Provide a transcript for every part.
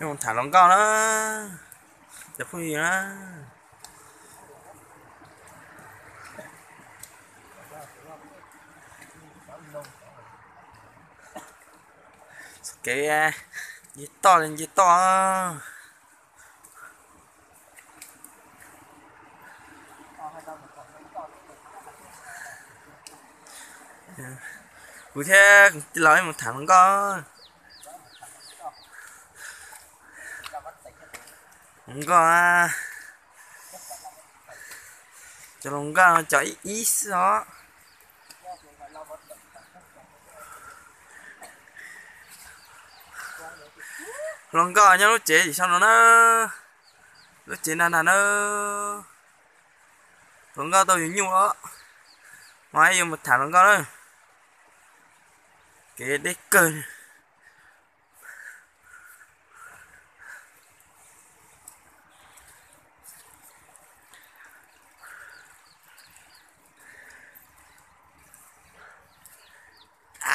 Mus tham hluas nkauj na, cov phooj ywg na. Kev nce toj li nce toj. Kuv thiab tij laug mus tham hluas nkauj. Hluas nkauj, cov hluas nkauj cov ib ib xwb os. Hluas nkauj nyob lub tsev tim sau no na, lub tsev nag nag na. Hluas nkauj tau yus nyuj os, mas yuav mus tham hluas nkauj na. Kev deb kawg.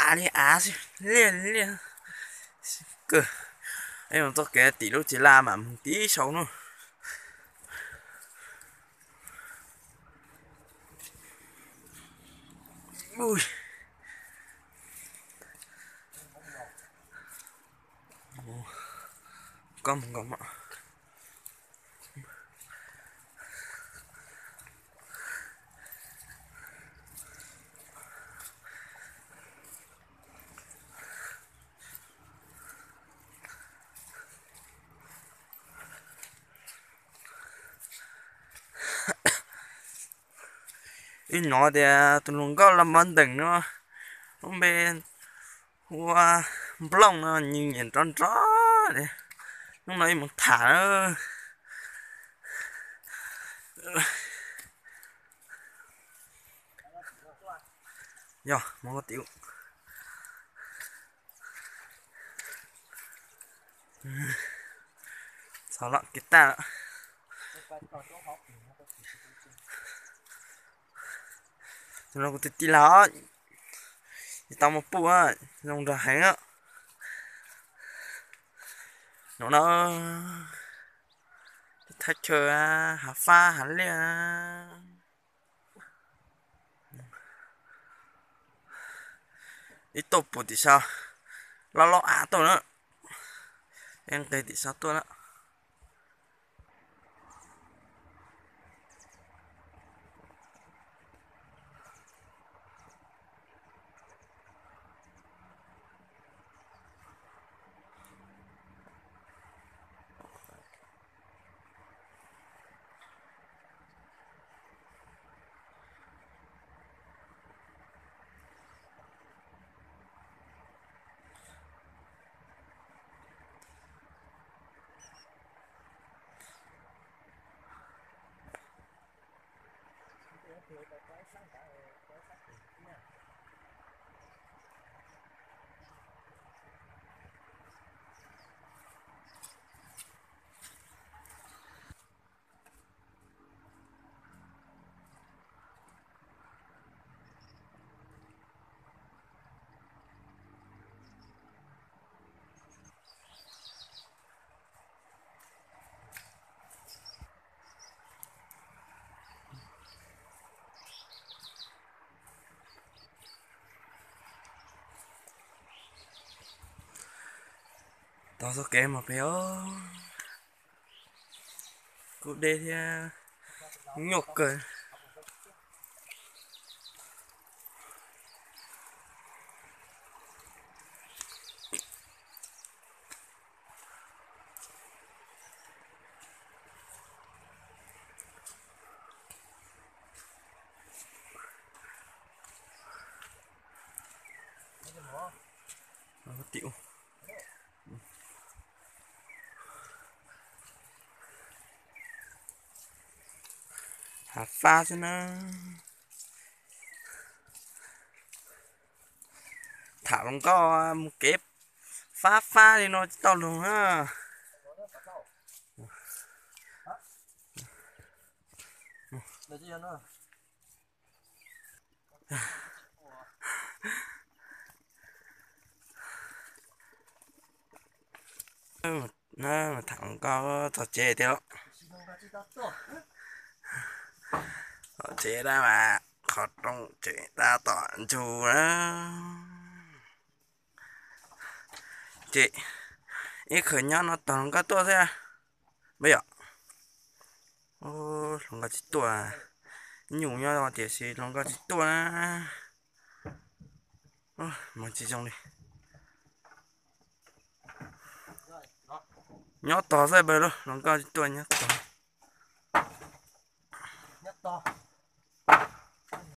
Av li av xwb, liaj li liaj kawg. Mus txoj kev tim lub tsev laj mam mus tib saud no. Koj mus nkaus mas. Wb hnov tias tus hluas nkauj los mov ntees no, lub npe hu ua Nplooj no, nyiam nyiam nrov nrov li. Hnub no wb mus tham na. Yog mus tim, txog lawm kev tag lawm. Tus no kuv tus tij laug, tsis tau muaj puj, zoo nraug heev. No na, thaj chaw hav fab hav liaj. Ib tuaj puag tim sau, loj loj av tuaj na, nqis tim sau tuaj na. Tau txoj kev mus pem os. Kuj deb thiab, nyuaj kawg. Hav fab xwb na. Tham hluas nkauj mus kev fab fab li no tsis tau luag na. Tham hluas nkauj txog tsev tiag. Txog tsev dab mas qhov rooj tseem tab tom ntsug na. Ces ib qho nyob no tos hluas nkauj tuaj xwb. Npawg yom, hluas nkauj tsis tuaj. Nyuj nyob tiam sis hluas nkauj tsis tuaj na. Mas tsis zoo li. Nyob tos xwb npawg, hluas nkauj tsis tuaj, nyob tos.